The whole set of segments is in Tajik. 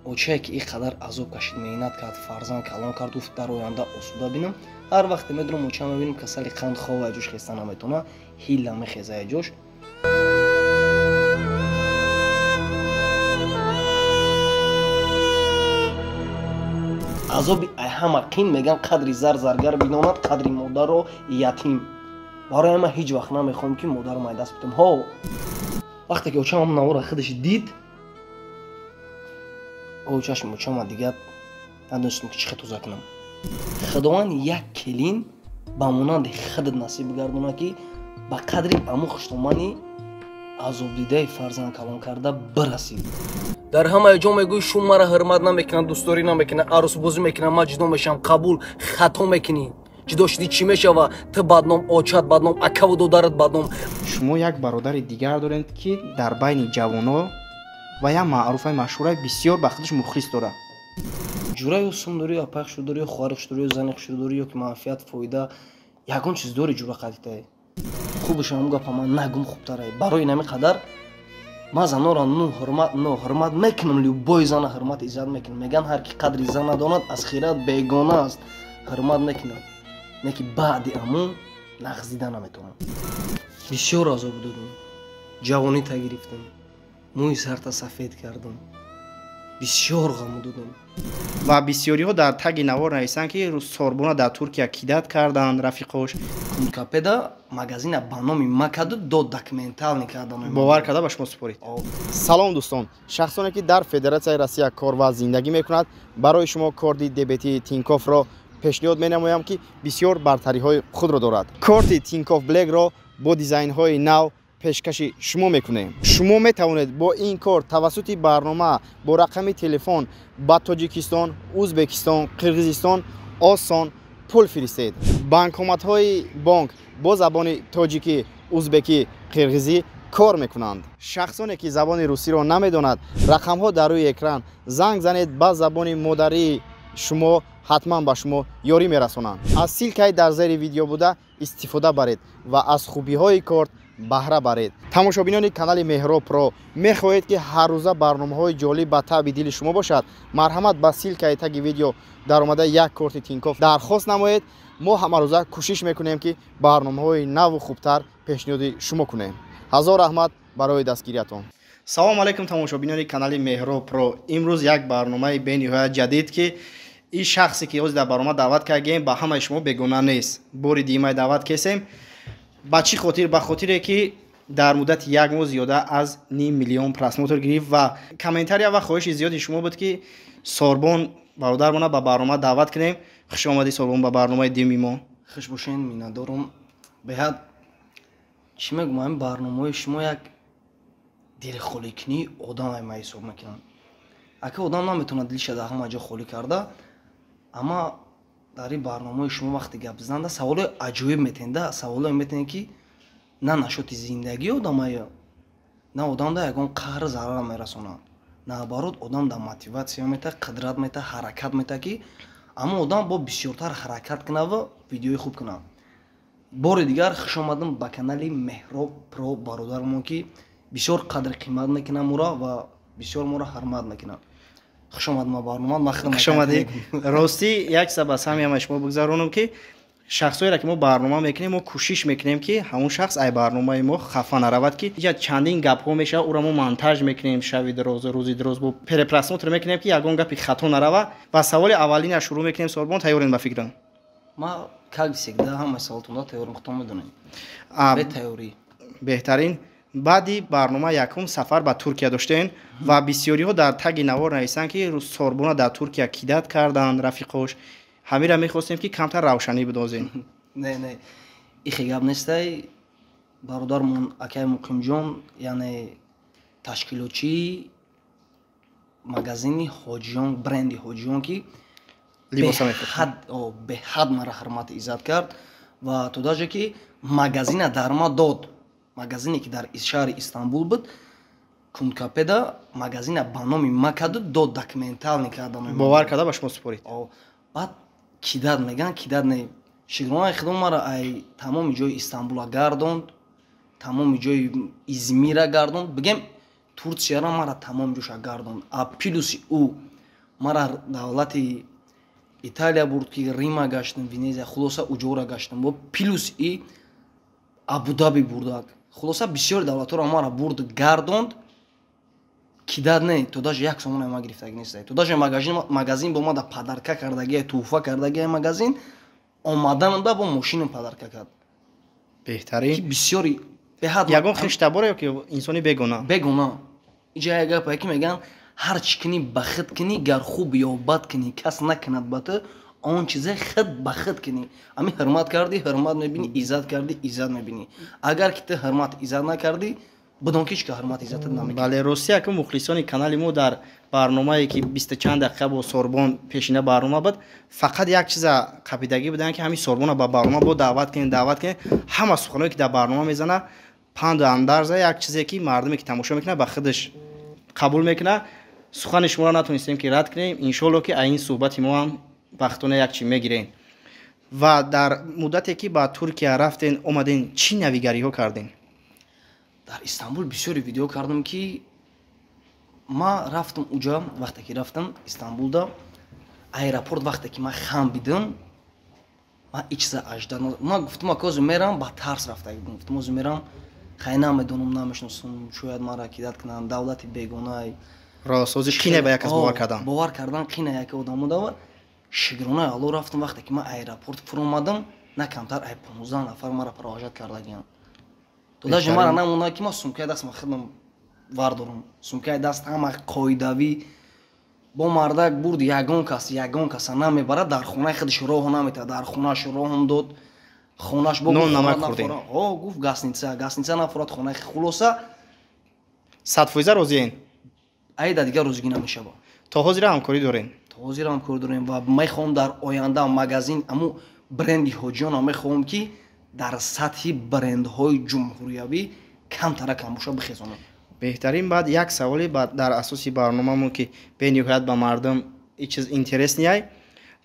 Очае ки ин қадар азоб кашид, меҳнат кард, фарзанд калон кард, гуфт дар оянда осуда бинам. Ҳар вақте медурам оча мебинам касали қанд хова ҷош хеста наметавона, ҳила мехеза ҷош. Азоби ай ҳама қин меган қадри зар заргар бидонад, қадри модарро ятим. Барои ман ҳеҷ вақт намехоҳам ки модарам ай даст бидам. Ҳо, вақте ки очам навора худаш дид, о чашми очама дигар надонистам ки чӣ хел тоза кунам. Худованд як келин ба монанди худат насиб бигардонад, ки ба қадри аму хуштомани азобдидаи фарзанд калон карда бирасӣ. Дар ҳамаи ҷо мегӯӣ шум мара ҳурмат намекунад, дӯстдорӣ намекунад, арӯсбозӣ мекунад, ман ҷудо мешавам. Қабул, хато мекунӣ. Ҷудо шудӣ чӣ мешава? Ту бадном, очат бадном, акаву додарат бадном. Шумо як бародари дигар доред, ки дар байни ҷавоно ва як маъруфаи машҳура бисёр ба худаш мухлис дорад. Ҷураи сум дорӣ, апай хушрӯ дорӣ, хоҳари хушрӯ дорӣ, зани хушрӯ дорӣ, ё ки манфиат, фоида, ягон чиз дорӣ ҷура қатитае. Хубаш ҳамун гапа ман нагум хубтарае. Барои ин ҳамин қадар ман занонро ҳурмат мекунам, любой зана ҳурмат иззат мекунам. Меган ҳар ки қадри зан надонад, аз хират бегона аст. Ҳурмат мекунам. Не ки баъди амун нағз дида наметавонам. Бисёр азоб додам. Ҷавонита гирифтам. Мӯи сарта сафед кардам. Бисёр ғам додам. Ва бисёриҳо дар таги навор нависанд, ки Сорбона дар Туркия кидат карданд рафиқош. Кункапеда магазина ба номи ма каду дод документални кардан. Бовар карда ба шумо супорид. Салом дӯстон, шахсоне ки дар Федератсияи Россия кор ва зиндагӣ мекунад, барои шумо корти дебетии Тинькоффро пешниҳод менамоям, ки бисёр бартариҳои худро дорад. Корти Тинькофф Блэкро бо дизайнҳои нав пешкаши шумо мекунем. Шумо метавонед бо ин кор тавассути барнома бо рақами телефон ба Тоҷикистон, Узбекистон, Қирғизистон осон пул фиристед. Банкоматҳои бонк бо забони тоҷикӣ, узбекӣ, қирғизӣ кор мекунанд. Шахсоне ки забони русиро намедонад, рақамҳо дар рӯи экран, занг занед, ба забони модарии шумо ҳатман ба шумо ёрӣ мерасонанд. Аз ссилкаи дар зери видео буда истифода баред ва аз хубиҳои корт баҳра баред. Тамошобинони канали Меҳроб Про, мехоҳед ки ҳаррӯза барномаҳои ҷолиб ба таъби дили шумо бошад, марҳамат ба ссилкаи таги видео даромада як корти Тинькофф дархост намоед. Мо ҳамарӯза кӯшиш мекунем, ки барномаҳои наву хубтар пешниҳоди шумо кунем. Ҳазор раҳмат барои дастгириятон. Салому алайкум тамошобинони канали Меҳроб Про. Имрӯз як барномаи бениҳоят ҷадид, ки ин шахсе ки ҳозир дар барнома даъват кардем, ба ҳамаи шумо бегона нест. Бори димай даъват кесем. Ба чӣ хотир? Ба хотире ки дар муддати як моҳ зиёда аз ним миллион просмотр гирифт ва комментария ва хоҳиши зиёди шумо буд, ки Сорбон бародармона ба барнома даъват кунем. Хуш омадӣ Сорбон ба барномаи дими мо. Хуш бошед, миннатдорам. Беҳад чӣ мегӯям, ҳамин барномаҳои шумо як дилхоликунии одам ай ман ҳисоб мекунам. Ака одам наметавонад дилша дар ҳама ҷо холӣ карда, амма дар ин барномаҳои шумо вақте гап занда саволҳои аҷоиб метенда, саволҳое метенед, ки на нашоти зиндагии одамая, на одамда ягон қаҳр зарар мерасонад. Наоборот, одам да мотиватсия мета, қудрат мета, ҳаракат мета, ки аммо одам бо бисёртар ҳаракат кунад ва видеои хуб кунад. Бори дигар хуш омадам ба канали Меҳроб Про, бародармон, ки бисёр қадр қимат мекунад моро ва бисёр моро ҳурмат мекунад. Хуш омадам ба барнома. Ман худам Хуш омадӣ. Ростӣ як чиза ба самъи ҳамаи шумо бигзаронам, ки шахсҳоеро ки мо барнома мекунем, мо кӯшиш мекунем, ки ҳамон шахс ай барномаи мо хафа наравад, ки ия чандин гапҳо мешавад, ӯро мо монтаж мекунем шаби дароз, рӯзи дароз, бо перепросмотр мекунем, ки ягон гапи хато нарава. Ва саволи аввалина шурӯъ мекунем. Сорбон, тайёрем ба фикрам? Ман как всегда ҳамаи саволтонда тайёрам, худтон медонед. Бе тайёрӣ. Беҳтарин. Баъди барнома якум сафар ба Туркия доштем ва бисёриҳо дар таги навор нависанд, ки Сорбона дар Туркия кидат карданд рафиқош. Ҳамира мехостем, ки камтар равшанӣ бидозем. Не, не, ихе гап нестай. Бародармон акай Муқимҷон, яъне ташкилотчии магазини Ҳоҷиён, бренди Ҳоҷиён, ки беҳад мара ҳурмати иззат кард ва то даже ки магазина дар ма дод. Магазине ки дар шаҳри Истанбул буд, Кункапеда магазина ба номи ма каду дод документални кардан. Бовар карда ба шумо супорид. Баъд кидат меган, кидат не. Шукронаи худо мара ай тамоми ҷои Истанбула гардонд, тамоми ҷои Измира гардонд, бигем Турсияро мара тамоми ҷоша гардонд. А плюси ӯ Мара давлати Италия бурд, ки Рима гаштам, Венезия, хулоса, уҷора гаштам, бо плюс и Абудаби бурдак. Хулоса, бисёри давлатҳоро мара бурд, гардонд, кидад не, то даже як сомона ма гирифтагӣ нест. То даже магазин бо мада подарка кардагия, туҳфа кардагия магазин омаданамда бо мошинам подарка кард. Беҳтарин. Бисёри беҳад. Ягон хештаборе ё ки инсони бегона? Бегона. Иҷа як гапае, ки мегӯянд: ҳар чӣ кунӣ, ба худ кунӣ, гар хуб ё бад кунӣ, кас накунад ба ту он чизе, худ ба худ кунӣ. Ами ҳурмат кардӣ, ҳурмат мебинӣ, иззат кардӣ, иззат мебинӣ. Агар ки ту ҳурмат, иззат накардӣ, бидон, ки ҳеч ка ҳурмат, иззатат намекунад. Бале, ростия, ки мухлисони канали мо, дар барномае, ки бисту чанд дақиқа бо Сорбон пешина барнома буд, фақат як чиза қапидагӣ буданд, ки ҳамин Сорбона ба барнома бо даъват кунем, даъват кунем. Ҳама суханое, ки дар барнома мезана, панду андарза, як чизе, ки мардуме, ки тамошо мекунад, ба худаш қабул мекунад. Сухани шуморо натонистем, ки рад кунем. Иншоалло, ки аз ин суҳбати мо ҳам бахтона як чи мегирем. Ва дар муддате, ки ба Туркия рафтен, омаден, чӣ навигариҳо кардем? Дар Истанбул бисёре видео кардам, ки ма рафтам уҷа. Вақте ки рафтам Истанбулда, аэропорт, вақте ки ман хам бидам, ман ҳеч чиза ажда. Ман гуфтам, акозу мерам, ба тарс рафта гуфтам, озу мерам, хай, намедонам, намешиносам, шояд маро кидать кунанд, давлати бегонай. Ростҳози қине ба як кас бовар кардан. Бовар кардан қина яке одамо дава. Шукронаи Алло, рафтам. Вақте ки ман аэропорт фуромадам, на камтар ай 15 нафар мара провожать кардагиям. То даже мара намонда, ки ман сумкаи дастма худам вардорам. Сумкаи даст ҳама қоидавӣ бо мардак бурд. Ягон кас, ягон каса намебарад, дар хонаи худаш роҳ наметавад. Дар хонааш роҳам дод, хонаш бо нон намак хӯрдем. О, гуфт, гостиница, гостиница нафурад, хонаи. Хулоса, 100% розиен? Айда дигар розигӣ намешава. То ҳозира ҳамкорӣ дорем? То ҳозир ҳамкорӣ дорем ва мехоҳам дар оянда магазин, аму бренди Ҳоҷиёна, мехоҳам, ки дар сатҳи брендҳои ҷумҳуриявӣ камтара кам боша, бихезонам. Беҳтарин. Баъд як саволе дар асоси барномамон, ки бениҳоят ба мардум и чиз интересный ай.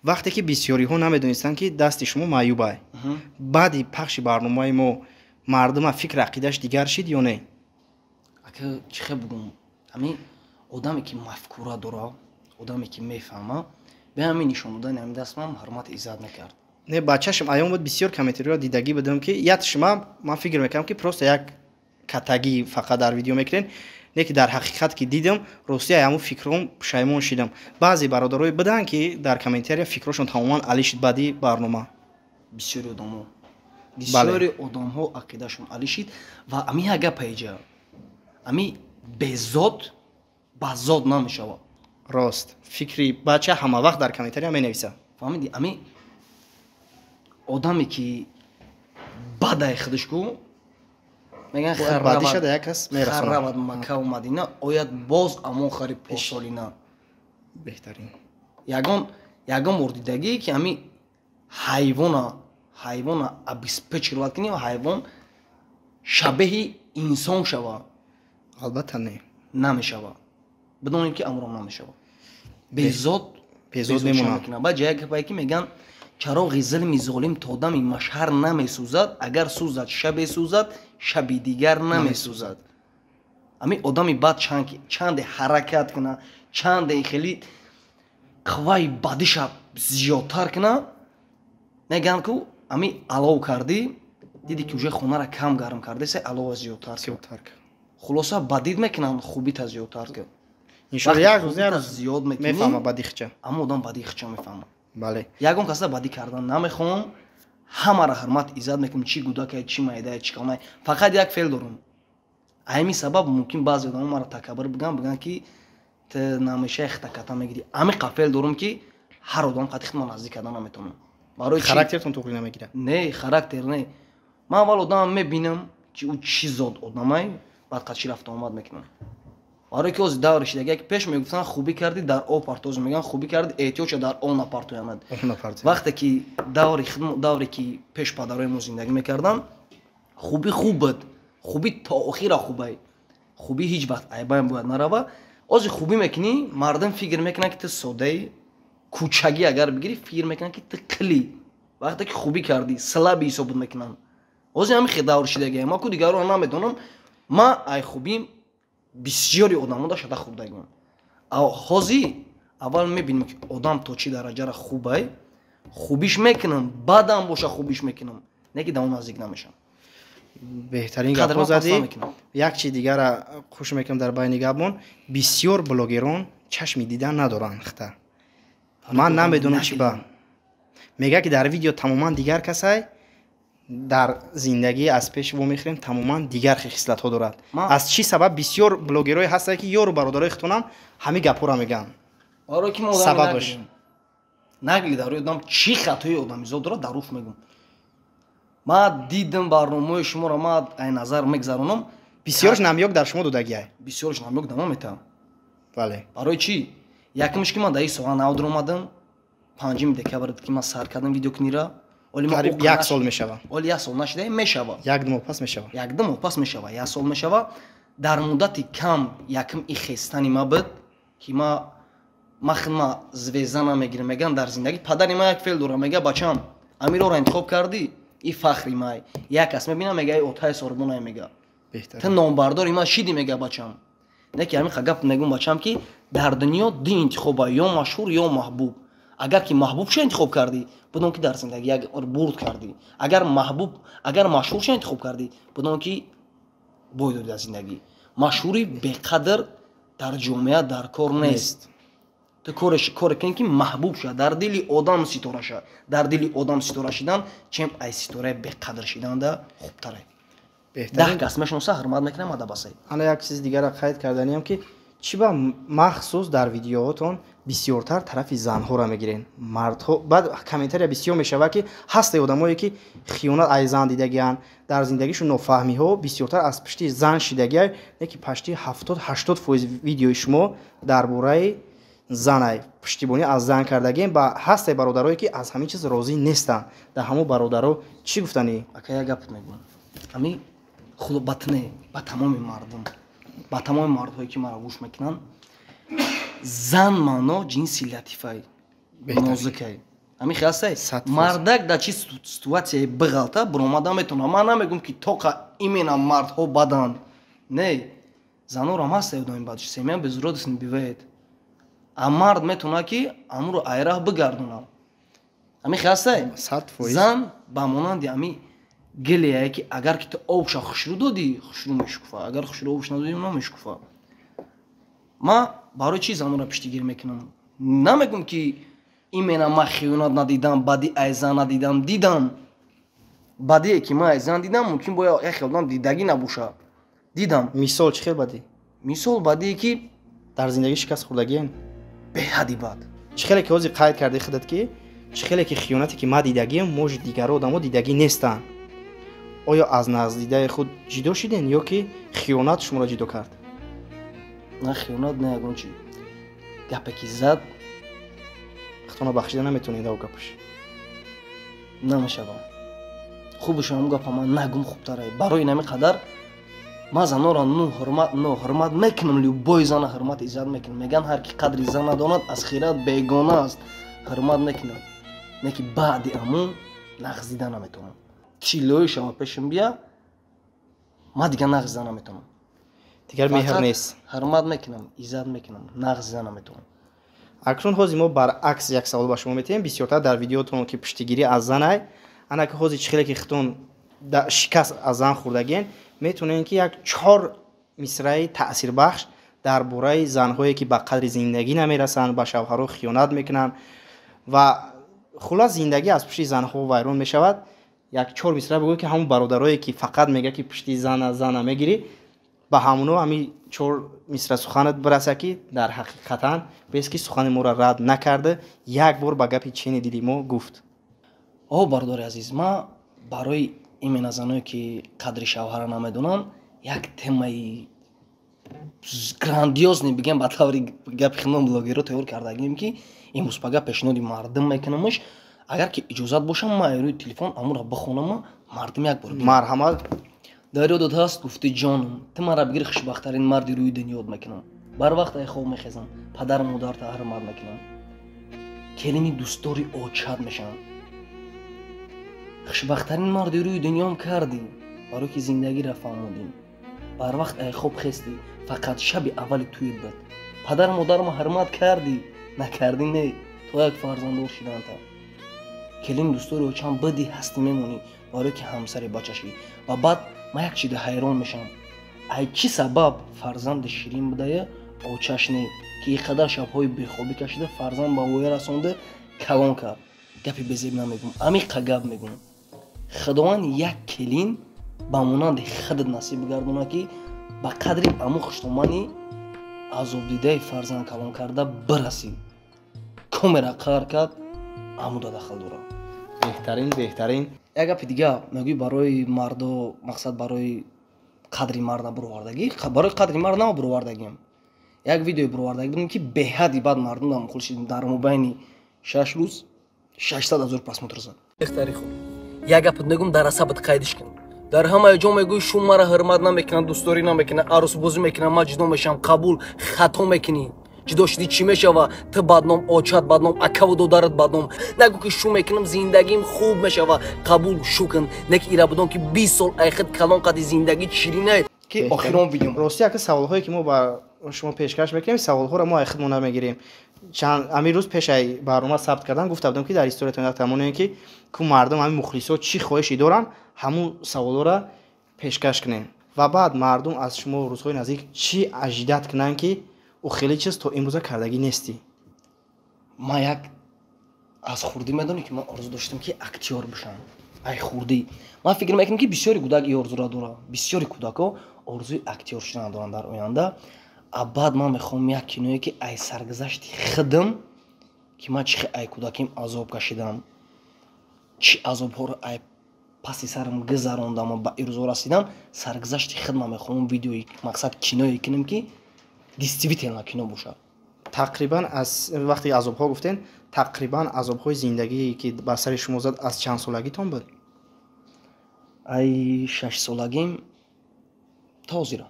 Вақте ки бисёриҳо намедонистанд, ки дасти шумо маъюбай, баъди пахши барномаи мо мардума фикр, ақидаш дигар шид ё не? Ака, чӣ хел бугум, ҳамин одаме, ки мафкура дора, одаме, ки мефаҳма, бе ҳамин нишон додани ҳамин дастмам ҳурмат, иззат мекард. Не, ба чашм аён буд. Бисёр комментариҳо дидагӣ будам, ки як шума, ман фикр мекардам, ки просто як катагӣ фақат дар видео мекунед, не ки дар ҳақиқат ки дидам, ростия, ҳамун фикром пушаймон шидам. Баъзе бародарое буданд, ки дар комментария фикрошон тамоман али шид баъди барнома. Бисёри одамҳо, бисёри одамҳо ақидашон али шид. Ва ами як гапа иҷа: ами безод ба зод намешавад. Рост, фикри бача ҳама вақт дар комментария менависад. Фаҳмиди? Ами одаме, ки бадай худаш ку мегӯянд, баъдишада як кас мерасонад. Равад Маккаву Мадина, ояд боз амон хари посолина. Беҳтарин. Ягон бор дидагӣ, ки ами ҳайвона обеспечивать кунӣ ва ҳайвон шабеҳи инсон шава? Албатта, не. Намешава. Бидонед, ки амром намешава, безод безод мемонад. Баъд ҷа як гапае, ки мегӯянд: чароғи зилми золим то дами машҳар намесӯзад, агар сӯзад, шабе сӯзад, шаби дигар намесӯзад. Ами одами бад чанде ҳаракат куна, чанде хеле қувваи бадиша зиёдтар куна, мегӯянд ку ами алов кардӣ, диди, ки уже хонара кам гарм кардеса, алова зиёдтар. Зиёдтар. Хулоса, бадид мекунанд, хубита зиёдтар кун. Иншоалло, як рӯз, як рӯз зиёд мекунӣ, мефаҳма бадихча. Аммо одам бадихча мефаҳма. Бале. Ягон каса бадӣ кардан намехоҳам, ҳамаро ҳурмат, иззат мекунам, чӣ гудакай, чӣ майдае, чӣ калонай. Фақат як феъл дорам, ҳамин сабаб мумкин баъзе одамо маро такаббур бигӯянд, ки ту намешаи хитаката мегирӣ. Ҳамин феъл дорам, ки ҳар одам қати худма наздик кардан наметавонам. Барои характертон туғри намегирад? Не, характер не, ман аввал одамам мебинам, ки ӯ чӣ зод одамай, баъд қати чӣ рафта омад мекунам. Барое ки ҳозир даври шидаги, ки пеш мегуфтанд, хубӣ кардӣ, дар об партоз, мегӯянд, хубӣ кардӣ, эҳтиёҷа дар об напартоянад. Вақте ки даври, давре ки пеш падарои мо зиндагӣ мекарданд, хубӣ хуб буд, хубӣ то охира хубай, хубӣ ҳеҷ вақт айбаям бояд нарава. Ҳозир хубӣ мекунӣ, мардум фикр мекунанд, ки ту содаи, кӯчагӣ. Агар бигирӣ, фикр мекунанд, ки ту қилӣ. Вақте ки хубӣ кардӣ, слабый ҳисобот мекунанд. Ҳозир ҳамин хел давр шидагиам. Ма ку дигарро намедонам, ма ай хубим бисёри одамода шада хӯрдагиам. Ҳозир Аввал мебинем, ки одам то чӣ дараҷара хубай, хубиш мекунам, бадам боша, хубиш мекунам, не ки да он наздик намешам. Беҳтарин гапҳо задӣ. Як чи дигара хуш мекунам дар байни гапмон: бисёр блогерон чашми дидан надоранд. Хта ман намедонам чи ба мега, ки дар видео тамоман дигар касай, дар зиндагӣ аз пеш вомехӯрем, тамоман дигар хислатҳо дорад. Аз чӣ сабаб бисёр блогерое ҳастанд, ки ёру бародарои худтонам ҳамин гапҳоро мегӯянд? Сабабаш нагли дар рӯи одам чӣ хатои одамизод дорад, дар руф мегӯм. Ма дидам барномаи шуморо, ма ай назар мегзаронам. Бисёрш намёк дар шумо додагиай. Бисёрш намёк дамо метавам. Бале. Барои чӣ? Якумш, ки ман дар ин соҳа нав даромадам, 5 декабр, ки ман сар кардам видеокунира. Қариб як сол мешава. Оли як сол нашида мешава. 1-2 моҳ пас мешава. 1-2 моҳ пас мешава, як сол мешава. Дар муддати кам якум и хестани ма буд, ки ма хидма звезда намегирам. Меган, дар зиндагӣ падари ма як феъл дора, мега: «Бачам, амироро интихоб кардӣ, и фахри май». Як кас мебинам, мега: «Эй, отаи сорбонай», мега, «ту номбардори ма шидӣ», мега, «бачам». Не ки ҳамин гап мегум, бачам, ки дар дунё ду интихоба: ё машҳур, ё маҳбуб. Агар ки маҳбуб ша интихоб кардӣ, бидон, ки дар зиндагӣ як бурд кардӣ. Агар маҳбуб, агар машҳур ша интихоб кардӣ, бидон, ки бой додӣ аз зиндагӣ. Машҳури беқадр дар ҷомеа дар кор нест. Ту коре кун, ки маҳбуб ша, дар дили одам ситора ша. Дар дили одам ситора шидан, чем ай ситораи беқадр шиданда хубтаре. 10 кас мешиноса, ҳурмат мекунам, адабасай. Ана як чизи дигара қайд карданиам, ки чӣ ба махсус дар видеоҳотон бисёртар тарафи занҳоро мегирен, мардҳо? Баъд комментария бисёр мешавад, ки ҳастае одамое, ки хиёнат ай зан дидагианд, дар зиндагишон нофаҳмиҳо бисёртар аз пишти зан шидагиай. Не ки пашти 70-80% видеои шумо дар бораи занай, пуштибонӣ аз зан кардагием. Ба ҳастае бародарое, ки аз ҳамин чиз розӣ нестанд. Дар ҳамон бародаро чӣ гуфтанӣ? Ака, як гап мегӯям, ами хулобатне ба тамоми мардум, ба тамоми мардҳое, ки маро гӯш мекунанд: зан маъно ҷинси латифай, нозукай. Ҳамин хеластай, мардак дар чӣ ситуатсияе биғалта, биромада метавонад. Ман намегӯм, ки тоқа именно мардҳо баданд. Не, занорам ҳаста одами бад, семья без уродов не бывает. А мард метавонад, ки амуро айраҳ бигардонад. Ҳамин хеластай, зан ба монанди ҳами гилее, ки агар ки ту обша хушрӯ додӣ, хушрӯ мешукуфа, агар хушрӯ обш надодӣ, намешукуфа. Ман барои чӣ занонро пиштигирӣ мекунам? Намегӯм, ки именно ман хиёнат надидам, бади ай зан надидам. Дидам. Бадие, ки ман ай зан дидам, мумкин бо як хел одам дидагӣ набоша. Дидам. Мисол, чӣ хел бадӣ? Мисол, бадие, ки Дар зиндагӣ шикаст хӯрдагиен? Беҳади бад. Чӣ хеле ки ҳозир қайд кардӣ худат, ки чӣ хеле ки хиёнате, ки ман дидагием, может, дигаро одамо дидагӣ нестанд. Оё аз наздидаи худ ҷидо шиден ё ки хиёнат шуморо ҷидо кард? На хиёнат, на ягон чи. Гапе ки зад. Худтонро бахшида наметонед ав гапаш? Намешавам. Хубаш ҳамун гапа ман нагум хубтара. Барои инами қадар ман занонро ну ҳурмат, но ҳурмат мекунам, любой зана ҳурмат, иззат мекунам. Меган, ҳар ки қадри зан надонад, аз хират бегона аст. Ҳурмат мекунам, не ки баъди амун нағз дида наметавонам. Тиллои шава пешим бия, ман дигар нағз дида наметавонам. Дигар меҳр нест. Ҳурмат мекунам, иззат мекунам, нағз дида наметавонам. Акнун ҳозир мо баръакс як савол ба шумо метиҳем. Бисёртар дар видеотон, ки пуштигирӣ аз занай, ана ки ҳозир чӣ хеле ки худтон шикаст аз зан хӯрдагиен, метавонем, ки як чор мисраи таъсирбахш дар бораи занҳое, ки ба қадри зиндагӣ намерасанд, ба шавҳарҳо хиёнат мекунанд ва хуллас зиндагӣ аз пушти занҳо вайрон мешавад, як чор мисра бигӯ, ки ҳамон бародарое, ки фақат мега, ки пушти зана зана мегирӣ, ба ҳамоно ҳамин чор мисра суханат бираса, ки дар ҳақиқатан бес ки сухани моро рад накарда, як бор ба гапи чени дили мо гуфт. О, бародари азиз, ман барои именно заное, ки қадри шавҳара намедонанд, як темаи грандиозный, бигем, ба таври гапи хином блогеро тайёр кардагим, ки имрӯз пага пешниҳоди мардум мекунамш. Агар ки иҷозат бошам, ман рӯи телефон амура бихонама, мардум як бор. Марҳамат. Дар ёдот ҳаст, гуфти: «Ҷонам, ту мара бигир, хушбахттарин марди рӯи дунёд мекунам. Бар вақт ай хоб мехезам, падару модарта ҳурмат мекунам, келини дӯстдори очат мешавам». Хушбахттарин марди рӯи дунём кардӣ, барое ки зиндагиро фаҳмодӣ. Барвақт ай хоб хестӣ, фақат шаби аввали тӯи буд. Падару модарма ҳурмат кардӣ. Накардӣ не, то як фарзанддор шиданта. Келин дӯстдори очам бади ҳастӣ мемонӣ, барое ки ҳамсари бачашӣ. Ва баъд ман як чида ҳайрон мешавам. Ай чӣ сабаб фарзанди ширин будая очаш не, ки ин қадар шабҳои бехобӣ кашида фарзанд ба воя расонда калон кард. Гапи безеб намегӯм, амиқа гап мегӯм. Худованд як келин ба монанди худат насиб бигардонад, ки ба қадри аму хуштомани азобдидаи фарзанд калон карда бирасӣ. Комера қаҳр кард, амуда дахл дорад. Беҳтарин, беҳтарин. Як гапи дига мегӯӣ барои мардо, мақсад барои қадри марда буровардагӣ, барои қадри мард нама буровардагиам. Як видеои буровардагӣ будем, ки беҳадди баъд мардум дар мухолиф шидем. Дар мобайни 6 рӯз 600 ҳазор просмотр зад. Беҳтари хуб. Як гапат мегӯм, дар асабат қайдиш кун. Дар ҳамаи ҷо мегӯӣ шум мара ҳурмат намекунад, дӯстдорӣ намекунад, арӯсбозӣ мекунад, ман ҷудо мешавам, қабул, хато мекунӣ. Ҷудо шудӣ чӣ мешава? Ту бадном, очат бадном, акаву додарат бадном. Нагӯ ки шу мекунам, зиндагим хуб мешава, қабул, шу кун. Не ки ира будом ки 20 сол айхид калон қади зиндагӣ ширинае. Ки охирон видео. Рости ака саволҳое ки мо ба шумо пешкаш мекунем, саволҳоро мо айхид мо намегирем. Чанд ҳамин рӯз пеш ай барнома сабт кардан гуфта будам, ки дар историятон як тамоне ки ку мардум ҳамин мухлисо чӣ хоҳиши доранд, ҳамун саволҳоро пешкаш кунем. Ва баъд мардум аз шумо рӯзҳои наздик чӣ ажидат кунанд, ки ӯ хеле чиз то имрӯза кардагӣ нестӣ? Ман як аз хурдӣ медонӣ ки ман орзу доштам ки актёр бишам. Ай хурдӣ. Ман фикр мекунам ки бисёри кӯдак ин орзуро дорад. Бисёри кӯдако орзуи актёр шудан доранд дар оянда. А баъд ман мехоҳам як киное ки ай саргузашти худам, ки ман чӣ хел ай кӯдаким азоб кашидам, чӣ азобҳоро ай паси сарам гузарондам ва ба ирӯзо расидам, саргузашти худ ман мехоҳам видеои мақсад киное кунам, ки действительно кино бошад. Тақрибан аз вақте азобҳо гуфтен, тақрибан азобҳои зиндагие ки бар сари шумо зад аз чанд солагитон буд? Ай 6 солагим то ҳозира.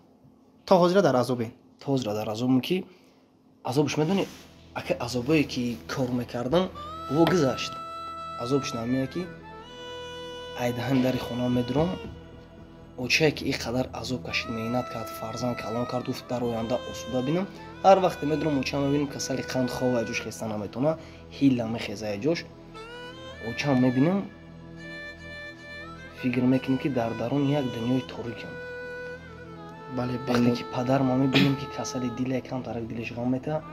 То ҳозира дар азобен? То ҳозира дар азобам, ки азобш медонӣ, ака азобое ки кор мекардам, во гузашт. Азобш намея ки ай даҳани дари хона медурам, очае ки ин қадар азоб кашид, меҳнат кард, фарзанд калон кард, гуфт дар оянда осуда бинам. Ҳар вақте медурам очаам мебинам касали қанд хова ай ҷош хеста наметавона, ҳила мехеза ай ҷош. Очаам мебинам, фикр мекунем ки дар дарун як дунёи торикам. Бале, вақте ки падарма мебинем ки касали диле камтарак дилеш ғам метаҳад,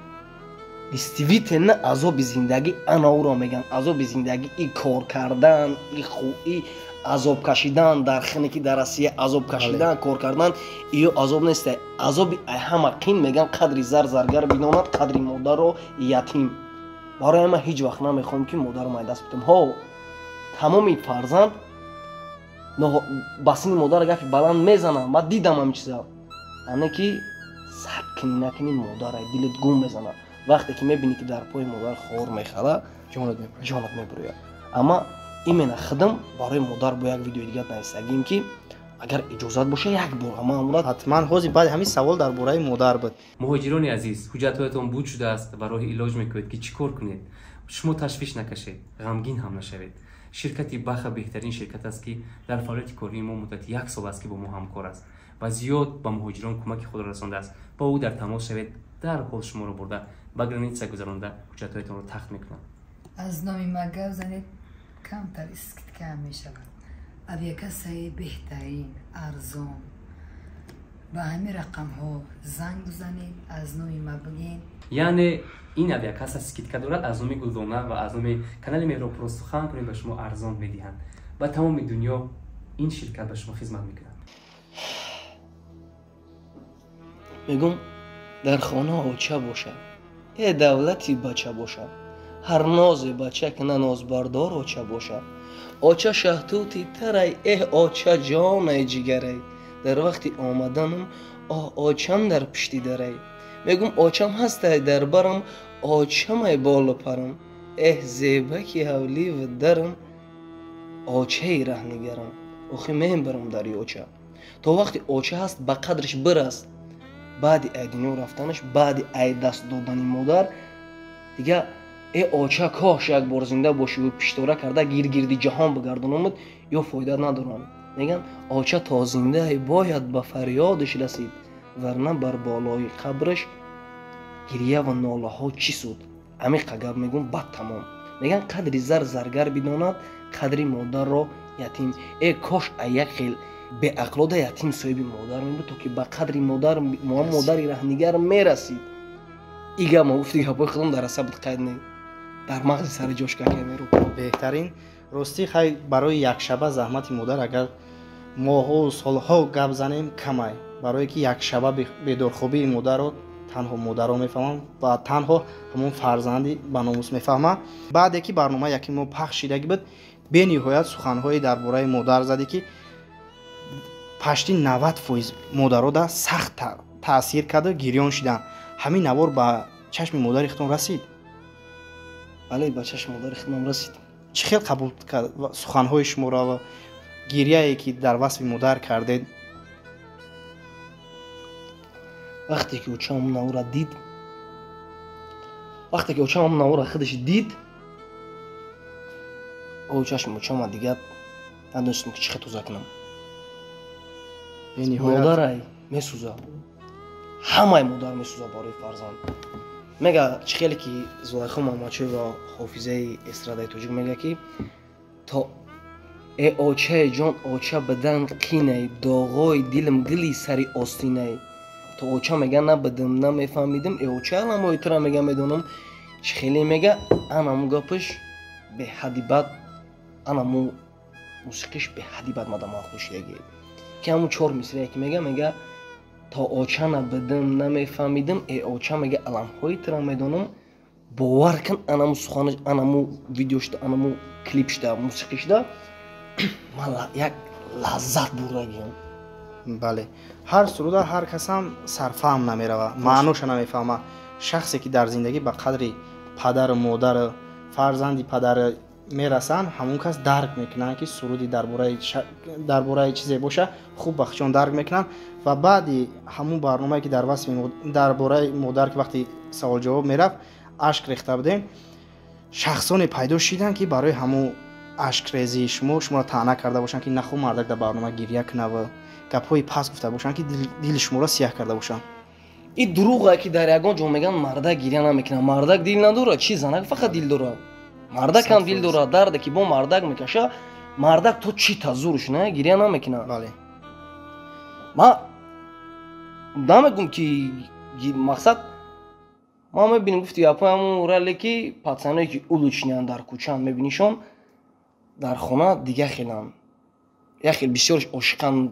действительно азоби зиндагӣ ана ӯро мегӯянд. Азоби зиндагӣ и кор кардан, и хуи азоб кашидан дар хине ки дар Россия азоб кашидан, кор кардан, иё азоб нест. Азоби ай ҳама қин мегӯянд қадри зар заргар бидонад, қадри модарро ятим. Барои ман ҳеҷ вақт намехоҳам ки модарам ай даст бидам. Ҳо, тамоми фарзанд ба синни модар гапи баланд мезанам, ман дидам ҳамин чиза. Ане ки сабр кунӣ накунӣ модарай дилат гум мезанад. Вақте ки мебинӣ ки дар пои модар хор мехала, ҷонат мебурӯяд. Амма именно худам барои модар бо як видеои дигар нависагим ки агар иҷозат боша як бор ама амурат. Ҳатман ҳозир баъди ҳамин савол дар бораи модар буд. Муҳоҷирони азиз, ҳуҷҷатҳоятон буд шудааст ва роҳи илоҷ мекунед ки чӣ кор кунед. Шумо ташвиш накашед, ғамгин ҳам нашавед. Ширкати Баха беҳтарин ширкат аст ки дар фаъолияти кории мо муддати 1 сол аст ки бо мо ҳамкор аст ва зиёд ба муҳоҷирон кӯмаки худро расондааст. Бо ӯ дар тамос шавед, дар ҳол шуморо бурда ба граница гузаронда ҳуҷҷатҳоятонро тахт мекунад. Аз номи ма гап занед, камтар скидка мешавад. Авиакассаи беҳтарин, арзон. Ба ҳамин рақамҳо занг бизанед, аз номи ма бигӯед. Яъне ин авиакасса скидка дорад, аз номи Гулдона ва аз номи канали Меҳроб сухан кунед, ба шумо арзон медиҳанд. Ба тамоми дунё ин ширкат ба шумо хизмат мекунад. Мегӯм дар хона оча бошад, э давлати бача бошад, ҳар нозе бача ки на нозбардор оча бошад. Оча шаҳтути тарай, эҳ оча ҷонай ҷигарай, дар вақти омаданам оҳ очам дар пишти дарай. Мегӯм очам ҳастай дар барам, очамай болу парам, эҳ зебаки ҳавливу дарам, очаи раҳнигарам, охи мебарам дари оча. То вақти оча ҳаст ба қадриш бираст. Баъди ай дунё рафтанаш, баъди ай даст додани модар, дига э оча кош як бор зинда бошӣ ва пиштора карда гиргирди ҷаҳон бигардонамуд, ё фоида надорам. Мегӯянд оча то зиндаи бояд ба фарёдаш расид, варна бар болои қабраш гирья ва нолаҳо чӣ суд. Амиқа гап мегӯм, бад тамом. Меган қадри зар заргар бидонад, қадри модарро ятим. Э кош а як хел беақлода ятим соҳиби модар мебуд, то ки ба қадри модар, модари раҳнигар мерасид. И гап ма гуфти гапҳои худам дар аса буд, қайд не, дар мағзи сари ҷош кака меро. Беҳтарин. Ростӣ хай барои якшаба заҳмати модар агар моҳҳо солҳо гап занем камай, барое ки якшаба бедорхобии модарро танҳо модаро мефаҳманд ва танҳо ҳамон фарзанди ба номус мефаҳмад. Баъде ки барнома яки мо пахш шидагӣ буд, бениҳоят суханҳои дар бораи модар задӣ, ки пашти 90% модарода сахт таъсир карда гирён шиданд. Ҳамин навор ба чашми модари худтон расид? Бале, ба чашми модари худам расид. Чӣ хел қабул кард суханҳои шуморо ва гирияе ки дар васфи модар кардед? Вақте ки очам навора дид, вақте ки очам навора худаш дид, о чашми очама дигар надонистам ки чӣ хел тоза кунам. Модарай месӯза, ҳамаи модар месӯза барои фарзанд. Мега чӣ хеле ки Зулайхо Мамадшоева, ҳофизаи эстрадаи тоҷик, мега ки то э очаи ҷон оча бадан қинай, доғои дилам гили сари остинай. То оча мега набудам, намефаҳмидим, э оча аламои тура мега медонам. Чӣ хеле мега анаму гапаш беҳадди бад, анаму мусиқиш беҳадди бад мада ман хушидаги. Ки ҳамун чор мисрае ки мега, мега то оча набудам, намефаҳмидим, э оча мега аламҳои тура медонам. Бовар кун, анаму суханаш, анаму видео шуда, анаму клип шуда, мусиқӣ шуда, ман як лаззат бурдагиам. Бале, ҳар суруда ҳар касам сарфаҳм намерава, маъноша намефаҳма. Шахсе ки дар зиндагӣ ба қадри падару модару фарзанди падар мерасанд, ҳамон кас дарк мекунанд, ки суруди дар бораи чизе боша, хуб ба худшон дарк мекунанд. Ва баъди ҳамон барномае ки дар васфи дар бораи модар, ки вақти саволҷавоб мерафт, ашк рехта будем, шахсоне пайдо шиданд, ки барои ҳамон ашкрезии шумо шуморо таъна карда бошанд, ки нахо мардак дар барнома гирья кунава, гапҳои паст гуфта бошанд, ки дили шуморо сиёҳ карда бошанд. И дурӯғе ки дар ягон ҷо меган мардак гирья намекунад. Мардак дил надорад, чи занак фақат дил дорад. Мардак ҳам дил дорад, дарде ки бо мардак мекаша, мардак то чӣ тазурш не гирья намекунад. Бале. Ман намегум ки мақсад, ман мебинем гуфти гапҳои ҳамун рале ки пацаное ки улучнянд дар кӯчаанд, мебинишон дар хона дига хеланд. Як хел бисёрш ошиқанд,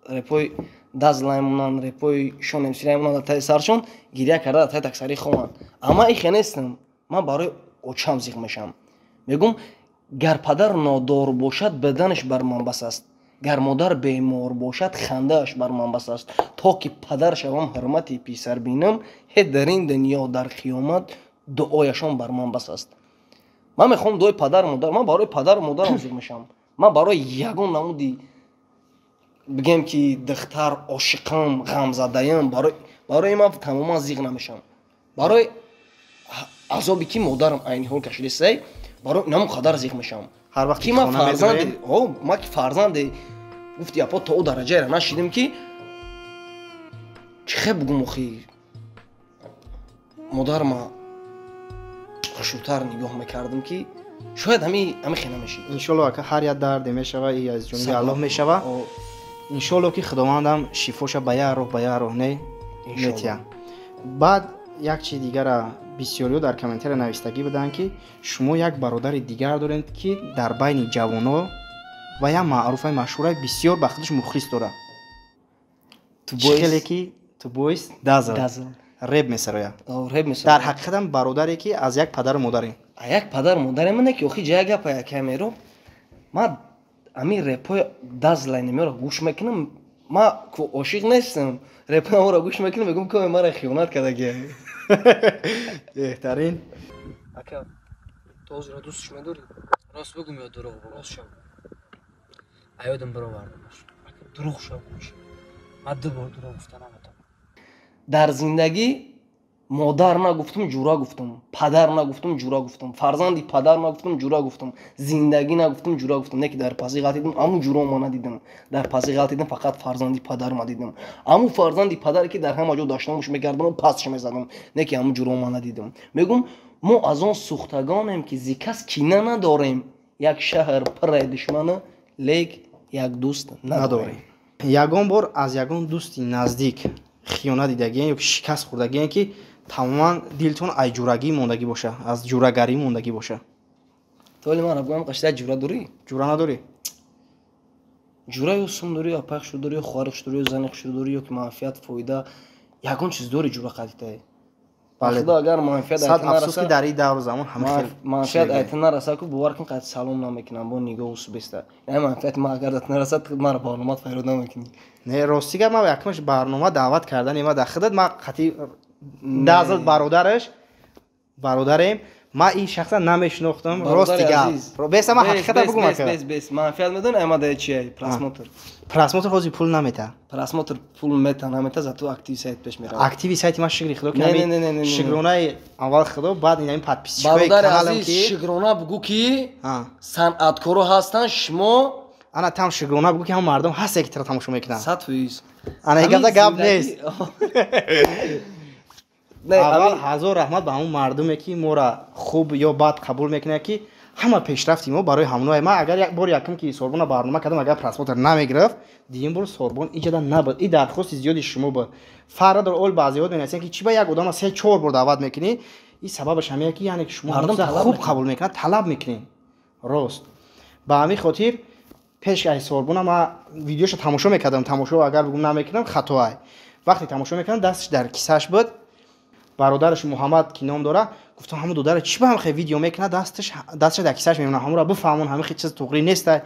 репои дазлай монанд, репои шон эмсирай монанд, дар таи саршон гирья карда дар таи таксарӣ хонанд. Амма ихе нестам, ман барои очам зиқ мешавам. Мегум гар падар нодор бошад, баданаш бар ман бас аст, гар модар бемор бошад, хандааш бар ман бас аст. То ки падар шавам, ҳурмати писар бинам, ҳе дар ин дунё дар қиёмат дуояшон бар ман бас аст. Ман мехоҳам дуои падару модар, ман барои падару модарам зиқ мешавам. Ман барои ягон намуди бигем ки духтар ошиқам, ғамзадаям, барои ман тамоман зиқ намешавам. Барои азобе ки модарам айни ҳол кашидасай, барои намон қадар зиқ мешавам. Ҳар вақт ки ман фарзанде, ман ки фарзанде гуфти япо то ӯ дараҷаеро нашидим ки чӣ хел бугум, охи модарма хушрӯтар нигоҳ мекардам, ки шояд ҳами хел намешид. Иншолло ака ҳар як дарде мешава, и аз ҷониби Аллоҳ мешава. Иншолло ки Худовандам шифоша ба як роҳ, ба як роҳ не метия. Баъд як чизи дигара бисёриҳо дар комментария навистагӣ буданд, ки шумо як бародари дигар доред, ки дар байни ҷавоно ва як маъруфаи машҳура бисёр ба худаш мухлис дорад. Хеле ки Тубойс Дазл реп месарояд. Дар ҳақиқатам бародаре ки аз як падару модарем. А як падару модарем не ки охи ҷая гапа якамеро. Ман ами репои Дазлай немеро гӯш мекунам, ман ошиқ нестам. Репои аморо гӯш мекунам, мегӯм ки мара хиёнат кардагия. Беҳтарин. Ака, ту ҳозира дӯстш медорӣ? Рост бигӯм ё дурӯғ бигӯм? Рост шав. Аёдам баровардамаш. Ака, дурӯғ шав гӯш. Ман ду бор дурӯғ гуфта наметавонам. Дар зиндагӣ модар нагуфтум, ҷура гуфтум, падар нагуфтум, ҷура гуфтум, фарзанди падар нагуфтум, ҷура гуфтум, зиндагӣ нагуфтум, ҷура гуфтум. Не ки дар паси ғалтидим, аму ҷуро ма надидам. Дар паси ғалтидим, фақат фарзанди падар ма дидам. Аму фарзанди падаре ки дар ҳама ҷо даштамуш мекардам, пасш мезадам. Не ки аму ҷуро ма надидам. Мегум Мо аз он сӯхтагонем, ки зи кас кина надорем. Як шаҳр пурраи душмана, лек як дӯст надорем. Ягон бор аз ягон дӯсти наздик хиёнат дидагиен ё ки шикаст хӯрдагиен, ки тамоман дилтон аз ҷурагӣ мондагӣ боша, аз ҷурагарӣ мондагӣ боша? Толи ман абгам қашта ҷура дорӣ? Ҷура надорӣ? Ҷура ё сум дорӣ, ё апай хушрӯ дорӣ, ё хоҳари хушрӯ дорӣ, ё зани хушрӯ дорӣ, ё ки манфиат, фоида, ягон чиз дорӣ ҷура қадитае. Бале. Худо агар манфиат Сад афсӯс, ки дар ин давру замон ҳама хел манфиат шидагӣ. Айта нараса ку, бовар кун, қад салом намекунам, бо нигоҳу субеста. Яъне манфиати ман агар дат нарасад, мара барномат файрод намекунӣ. Не, рости гап, ман якумаш барнома даъват кардани ма дар худат, ман қатъи дазл бародараш бародарем, ман ин шахса намешинохтам, рости гап. Беса ман ҳақиқата бугум ака. Бес, бес, манфиат медони ама да чия? Просмотр. Просмотр ҳозир пул намета. Просмотр пул мета, намета, зато активи сайт пеш меравад. Активи сайти ман, шукри Худо, ки Не, не, не, не, не, не. шукронаи аввал Худо, баъд ин ҳамин подписчик ҳои Бародари каналам азиз, ки шукрона бугӯ, ки А. санъаткоро ҳастанд шумо. Ана там шукрона бугӯ, ки ҳама мардум ҳасте, ки тира тамошо мекунанд. 100%. Ана ин гапда гап нест. Не, Аввал ҳамин ҳазор раҳмат ба ҳамон мардуме, ки мора хуб ё бад қабул мекунад, ки ҳама пешрафти мо барои ҳамоное. Ман агар як бор якум ки Сорбона барнома кардам, агар просмотр намегирифт, дуюм бор Сорбон иҷода набуд. И дархости зиёди шумо буд. Фарқ дор, ол баъзеҳо менависанд, ки чӣ ба як одама се чор бор даъват мекунӣ. И сабабаш ҳамия, ки яъне ки шумо Мардум ҳамза талаб хуб мекунад. қабул мекунад, талаб мекунем, рост. Ба ҳамин хотир пеш аз Сорбона ман видеошо тамошо мекардам. Тамошо агар бигум намекунам, хатоай. Вақте тамошо мекардам, дасташ дар кисаш буд. Бародараш Муҳаммад ки ном дора, гуфтам, ҳамун додара чӣ ба ҳам хе видео мекунад, дасташ дар кисаш мемонад, ҳамонро бифаҳмон, ҳамин хел чиз туғрӣ нестай.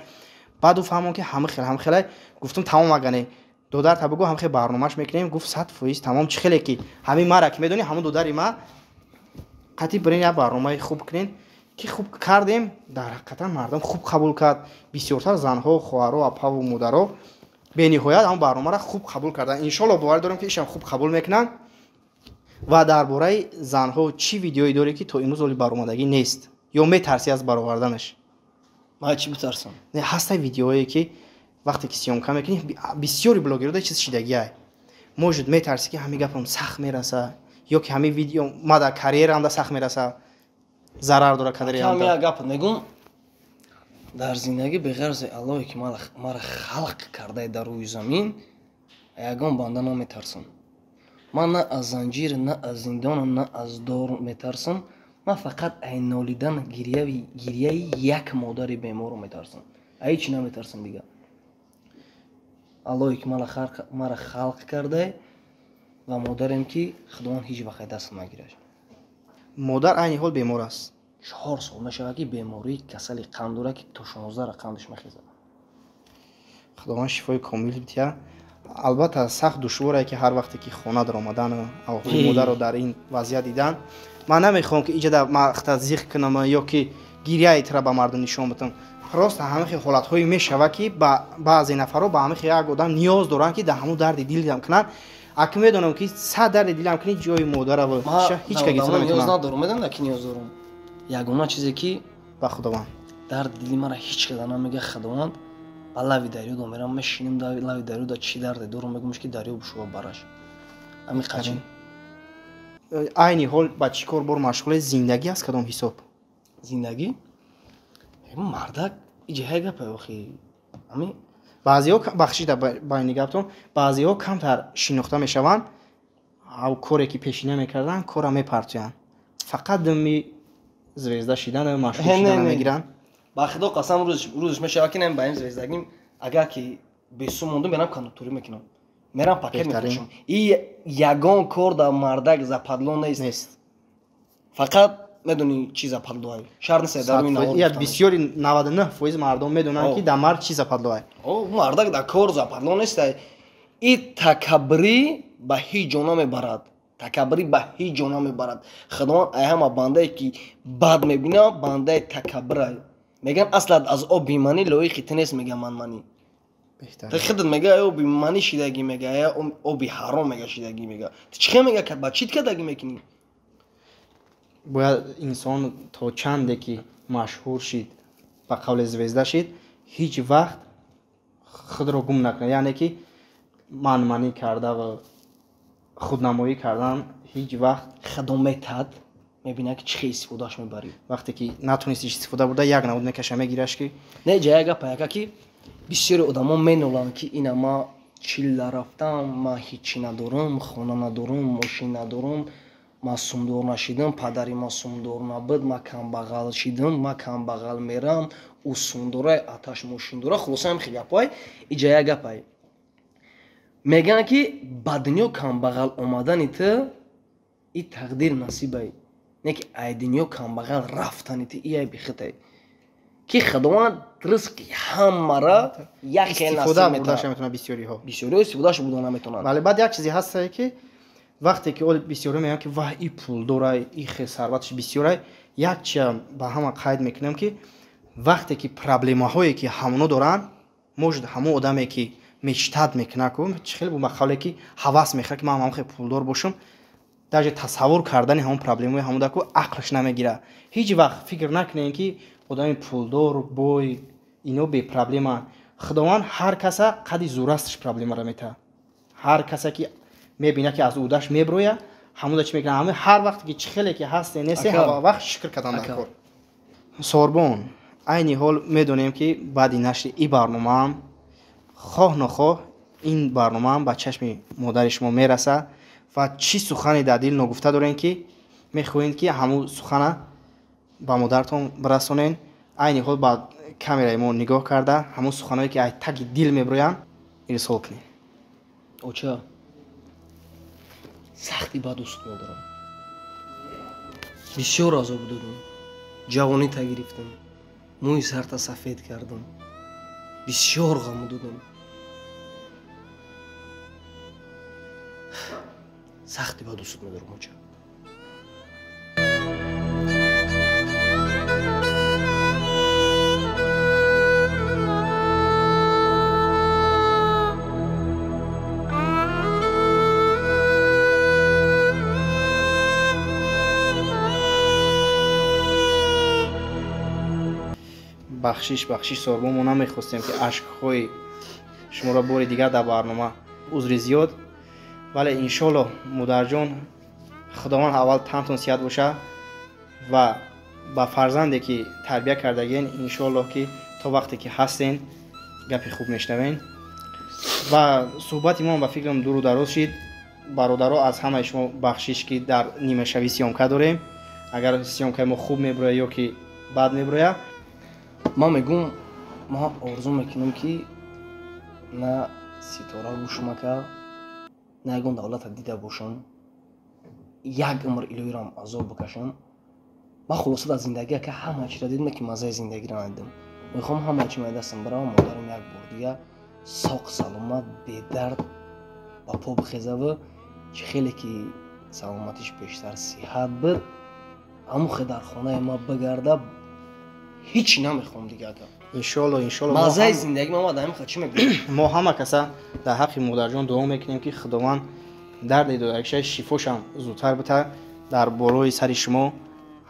Баъд ӯ фаҳмон, ки ҳама хел ҳама хелай. Гуфтам, тамом, агане додарта бигӯ, ҳам хел барномаш мекунем. Гуфт, 100% тамом. Чӣ хеле ки ҳамин мара ки медонӣ, ҳамун додари ма қатъи бирен, як барномаи хуб кунен, ки хуб кардем. Дар ҳақиқатан мардум хуб қабул кард, бисёртар занҳо, хоҳаро, апаву модаро бениҳоят ҳамон барномаро хуб қабул карданд. Иншолло, боварӣ дорем, ки ишам хуб қабул мекунанд. Ва дар бораи занҳо чӣ видеое дорӣ, ки то имрӯз оли баромадагӣ нест ё метарсӣ аз бароварданаш? Ман чӣ битарсам? Не, ҳаста видеое, ки вақте ки съёмка мекунӣ, бисёри блогеруда чиз шидагиай, может, метарсӣ, ки ҳамин гапам сахт мераса ё ки ҳамин видео ма дар карьераамда сахт мераса, зарар дора Кам карьераамда. Як гап мегум: дар зиндагӣ беғарзи Аллоҳе, ки мара халқ кардаи дар рӯи замин, ягон банда наметарсам. Ман на аз занҷир, на аз зиндонам, на аз дор метарсам. Ман фақат ай нолидан, гирияи як модари беморро метарсам, ай ҳечи наметарсам дига. Аллоҳе, ки мара халқ кардай, ва модарем, ки Худованд ҳеҷ вақт ай даст нагирад. Модар айни ҳол бемор аст? 4 сол мешавад, ки бемории касали қанд дорад, ки то 16 қандаш мехезад. Худованд шифои комил бития. Албатта, сахт душворае, ки ҳар вақте ки хона даромадану аҳволи модарро дар ин вазъият дидан. Ман намехоҳам, ки иҷода махта зиқ кунам ё ки гирияи тира ба мардум нишон бидам. Просто ҳамин хел ҳолатҳое мешавад, ки ба баъзе нафарҳо ба ҳамин хел як одам ниёз доранд, ки дар ҳамун дарди дилам кунанд. Аки медонам, ки сад дарди дилам кунӣ, ҷои модарава ҳеҷ ка гирифта Ман ниёз наметавонам. надорам. Медонам, ки ниёз дорам? Ягона чизе, ки Ба Худованд. дарди дили мара ҳеҷ када намега Худованд. Ба лави дарё до мерам, мешинем лави дарё, да чӣ дарде дорам, мегӯмш, ки дарё бушува бараш ҳами қачи. Айни ҳол ба чӣ кор бор машғуле? Зиндагӣ аз кадом ҳисоб? Зиндагӣ, мардак, иҷа гапа, охи ами. Баъзеҳо, бахшида байни гаптон, баъзеҳо камтар шинохта мешаванд, ав коре ки пешина мекарданд, корра мепартоянд, фақат дими звезда шидану машҳур Не, шидана не. мегиранд. Ба Худо қасам, рӯзш мешавад, ки ба ин звездагим агар ки бесум мондум, мерам кондукторӣ мекунам, мерам пакет Беҳтарин. мефурӯшам. И ягон кор дар мардак западло нест. Нест. Фақат медонӣ чӣ западлоай, шарт нест дар рӯи навор Я гуфтанаш. Бисёри 99% мардум медонанд, О. ки дар мард чӣ западлоай. О, мардак дар кор западло нестай. И такаббурӣ ба ҳеҷ ҷо намебарад, такаббурӣ ба ҳеҷ ҷо намебарад. Худованд ай ҳама бандае, ки бад мебина, бандаи такаббурай. Меган, аслат аз оби манӣ лоиқи ту нест, мега манманӣ. Беҳтар. Ту худат, мега, ай оби манӣ шидагӣ, мега, ай оби ҳаром, мега, шидагӣ, мега, ту чӣ хел, мега, ба чит кардагӣ мекунӣ? Бояд инсон то чанде ки машҳур шид, ба қавли звезда шид, ҳеҷ вақт худро гум накунад, яъне ки манманӣ карда ва худнамоӣ кардан ҳеҷ вақт. Худо метад, Мебинад ки чӣ хел истифодааш мебарӣ. Вақте ки натонисти истифода бурда, як навъ мекаша мегираш ки не, ҷа як гапа яка ки бисёри одамо меноланд ки ина ма чилла рафтам, ма ҳичи надорам, хона надорам, мошин надорам, ма сумдор нашидам, падари ма сумдор набуд, ма камбағал шидам, ма камбағал мерам, ӯ сумдорай, аташ мошиндора. Хулоса ҳам хел гапай. Иҷа як гапай. Мегӯянд ки ба дунё камбағал омадани ту и тақдир насибай, не ки ай дунё камбағал рафтани ту и айби хитай. Ки Худованд ризқи ҳамара як хел истифода насиб бурдаша метавонад. метавонад бисёриҳо. Бисёриҳо истифодааш бурда наметавонанд. Бале, баъд як чизе ҳастае ки вақте ки оли бисёриҳо мегӯянд ки ваҳ и пулдорай, и хел сарваташ бисёрай, як чиам ба ҳама қайд мекунам ки вақте ки проблемаҳое ки ҳамоно доранд, может ҳамон одаме ки мечтат мекунад ку, чӣ хеле бу ба қавле ки ҳавас мехӯрад ки ман ҳам хел пулдор бошам, даже тасаввур кардани ҳамон проблемаҳои ҳамон даку ақлаш намегирад. Ҳеҷ вақт фикр накунем ки одами пулдор, бой, ино бепроблемаанд. Худованд ҳар каса қадри зурасташ проблемаро метаҳад. Ҳар каса ки мебинад ки аз ӯдаш меброяд, ҳамуда чӣ мекунад? Ҳамин ҳар вақте ки чӣ хеле ки ҳасте, несте, ҳама вақт шукр кардан дар кор. Сорбон, айни ҳол медонем ки баъди нашри ин барномаам хоҳ нохоҳ ин барномаам ба чашми модари шумо мерасад ва чӣ сухане дар дил ногуфта дорем ки мехоҳед ки ҳамун сухана ба модаратон бирасонед. Айни ҳол ба камераи мо нигоҳ карда ҳамун суханое ки аз таги дил меброянд ирсол кунед. Оча, сахти ба дӯст медорам. Бисёр азоб додам. Ҷавонита гирифтам. Мӯи сарта сафед кардам. Бисёр ғам додам. Сахти ба дӯст медорам, оча. Бахшиш, бахшиш Сорбон, мо намехостем ки ашкҳои шуморо бори дигар дар барнома, узри зиёд. Вале иншоллоҳ модарҷон, Худованд аввал тантон сиҳат боша ва ба фарзанде ки тарбия кардагиен, иншоллоҳ ки то вақте ки ҳастен гапи хуб мешнавен. Ва суҳбати мо ба фикрам дуру дароз шид. Бародаро, аз ҳамаи шумо бахшиш ки дар нимашавӣ съёмка дорем. Агар съёмкаи мо хуб меброяд ё ки бад меброяд, ман мегӯм, ман орзу мекунам ки на ситора гӯш мака, на ягон давлата дида бошам, як умр илоҳирам азоб бикашам. Ман хулоса дар зиндагӣ ака ҳама чиро дидам ки маззаи зиндагиро надидам. Мехоҳам ҳама чи май дастам баравам, модарам як бор дига соқ саломат, бедард ба по бихезава, чӣ хеле ки саломатиш бештар сиҳат буд, ҳамон хел дар хонаи ма бигарда. Ҳеҷ намехоҳам дига ака. Иншоллоҳ, иншоллоҳ. Маззаи зиндагӣ ман дар ҳамин чӣ мегӯям? Мо ҳама каса дар ҳаққи модарҷон дуо мекунем ки Худованд дарди додагишаш шифошам зудтар битад, дар болои сари шумо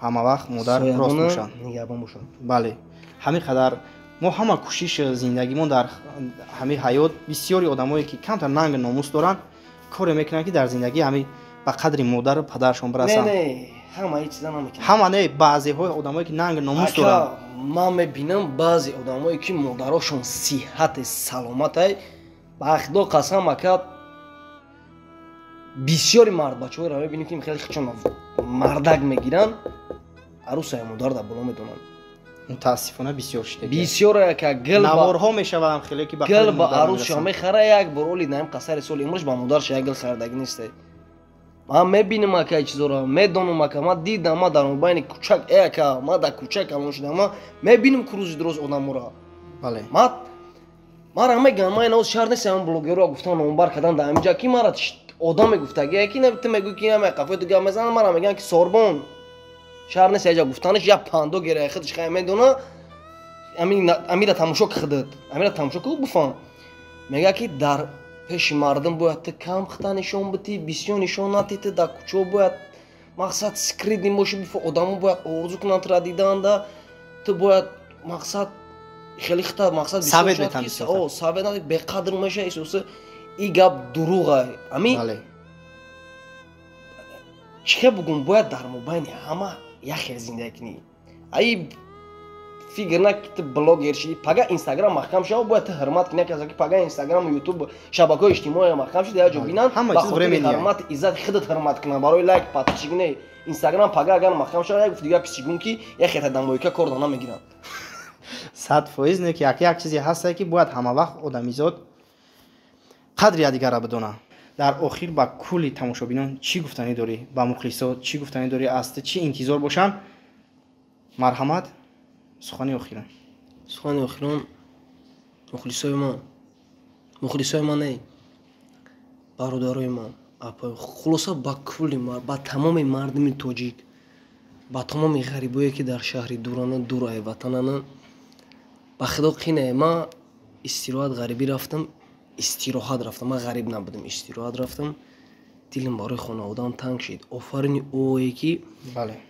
ҳама вақт модар рост бошанд, нигаҳбон бошанд. Бале, ҳамин қадар мо ҳама кӯшиш зиндагимон дар ҳамин ҳаёт. Бисёри одамое ки камтар нанг номус доранд, коре мекунанд ки дар зиндагӣ ҳамин ба қадри модару падарашон бирасанд. Ҳама ҳеҷ чиза намекунанд. Ҳама не, баъзеҳои одамое ки нанг номус доранд. Ман мебинам баъзе одамое ки модарошон сиҳате, саломатай, ба Худо қасам ака, бисёри мардбачаҳоеро мебинем ки хеле хичон мардак мегиранд, арӯсаи модар дар боло медонанд. Мутаассифона бисёр шуда. Бисёр ака гил наворҳо мешаванд хеле ки ба гил ба арӯсшон мехара, як бор оли наим қасари соли имрӯз ба модарш як гил харидагӣ нестай. Ман мебинам ака чизоро, медонам ака, ман дидам, ман дар мобайни кӯчак, э ака, ман дар кӯчак калон шудам, ман мебинам ку рӯзи дуроз одаморо. Бале. Мара мегӯям, ман ин шаҳр нестам, блогерро гуфтам номбар кардан дар ҳамин ҷо ки мара одам мегуфтагӣ, ки ту мегӯӣ ки ҳама қафои ту гап мезананд, мара мегӯянд ки Сорбон шаҳр нест, яҷа гуфтанаш як пандо гирая худаш хай медона, амира тамошо ки худат, амира тамошо ки буфаҳм. Мегӯяд ки дар пеши мардум бояд ту кам хита нишон битӣ, бисёр нишон натӣ, ту дар кӯчо бояд мақсад скрытный бошӣ, одамо бояд орзу кунанд тура диданда, ту бояд мақсад хеле хита мақсад совет метан бисёр. Совет надӣ, беқадр меша исоса. И гап дурӯғай. Ами Чихе бугум, бояд дар мобайни ҳама як хел зиндагӣ кунӣ. Аи фикр на ки ту блогер шидӣ, пага Инстаграм маҳкам шава, бояд ту ҳурмат кунӣ касе ки пага Инстаграму Ютуб, шабакаҳои иҷтимоӣ маҳкам шид, як ҷо бинанд, ба хотири ҳурмати иззати худат ҳурмат кунанд, барои лайк, подписчик не. Инстаграм пага агар маҳкам шава, як дигар писигун ки як хета дамоика кор да намегиранд. 100% не, ки як чизе ҳастае, ки бояд ҳама вақт одамизод қадри якдигарра бидонад. Дар охир ба кулли тамошобинон чӣ гуфтанӣ дорӣ, ба мухлисо чӣ гуфтанӣ дорӣ, аз ту чӣ интизор бошанд? Марҳамат, сухани охирон. Сухани охирон: мухлисои ман, мухлисои ман не, бародарои ман, апои, хулоса, ба кулли, ба тамоми мардуми тоҷик, ба тамоми ғарибое, ки дар шаҳри дурана, дураи ватанана, ба худо қинае. Ман истироҳат ғарибӣ рафтам, истироҳат рафтам, ман ғариб набудам, истироҳат рафтам. Дилам барои хонаводаам танг шид. Офарини ое ки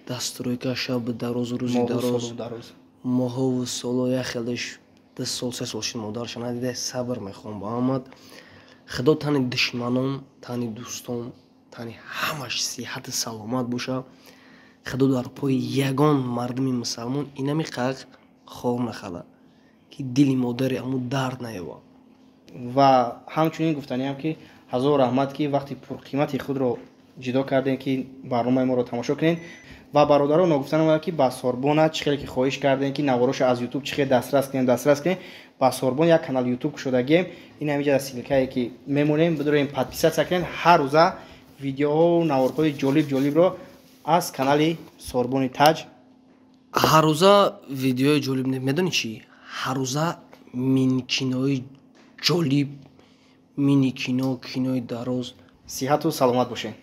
дастройка шаб дарозу рӯзи дароз, моҳову соло, як хелеш 2 сол, 3 сол шид, модарша надида, сабр мехоҳам ба ҳамад. Худо тани душманон, тани дӯстон, тани ҳамаш сиҳату саломат боша. Худо дар пои ягон мардуми мусалмон инами қақ хор нахала, ки дили модари аму дард наёбад. Ва ҳамчунин гуфтаниам, ки ҳазор раҳмат, ки вақти пурқимати худро ҷудо кардем, ки барномаи моро тамошо кунед. Ва бародаро, ногуфта намояд, ки ба Сорбона чӣ хеле ки хоҳиш кардем, ки навороша аз Ютуб чӣ хел дастрас кунем, дастрас кунем, ба Сорбон як канал Ютуб кушодагием. Ин ҳамиҷа ссылка е ки мемонем, бидорем, подписаться кунем. Ҳар рӯза видеоҳо, наворҳои ҷолиб ҷолибро аз канали Сорбони Таҷ. Ҳаррӯза видеои ҷолиб не, медонӣ чӣ? Ҳаррӯза мини-кинои ҷолиб, мини-кино, кинои дароз. Сиҳату саломат бошед.